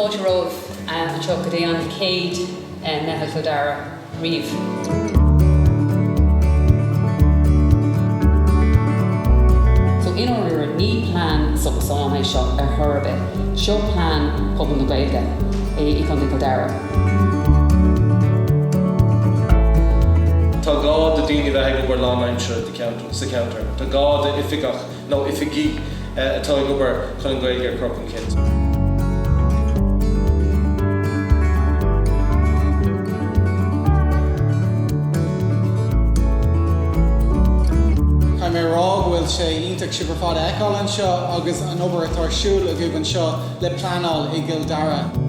fáilte romhaibh anseo go dtí an chéad Meitheal Chill Dara riamh. So i ndáiríre ní plean s'acusan é seo ar chor ar bith. Seo plean pobal na Gaeilge i gContae Chill Dara. Tá gá do daoine bheith ag obair lánaimseartha sa cheantar. Tá gá d'oifigeach nó oifigí atá ag obair chun an Ghaeilge a chur chun cinn. Caithfidh mé a rá go bhfuil sé iontach sibh ar fad a fheiceáil anseo agus an obair atá ar siúl agaibh anseo le pleanáil i gCill Dara.